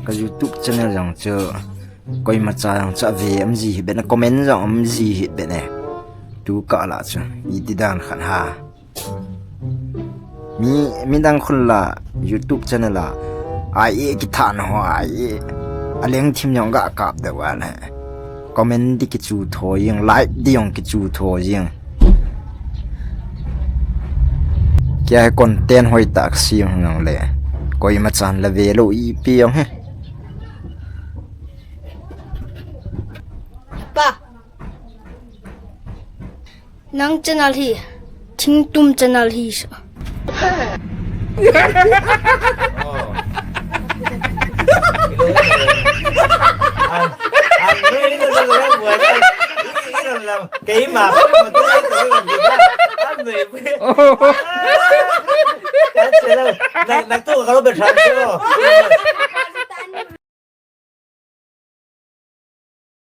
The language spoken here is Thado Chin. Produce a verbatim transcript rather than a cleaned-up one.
Ka YouTube channel jong chu koima cha jong chu ave um ji hih beh ne, comment jong um ji hih beh ne. Tu kah lah chu iti dan khat ham. Mi, midang khun la YouTube channel a, ai e kithana ho ai e. Aleng thim jong ga kap deu a le. Comment di kichu tho jing, like di jong kichu tho jing. Kei a hi content hoitah ka sem jong le, koima chan la ve lou ipi jong hi. Pa. Nang channel hi, thingtum channel hi sa.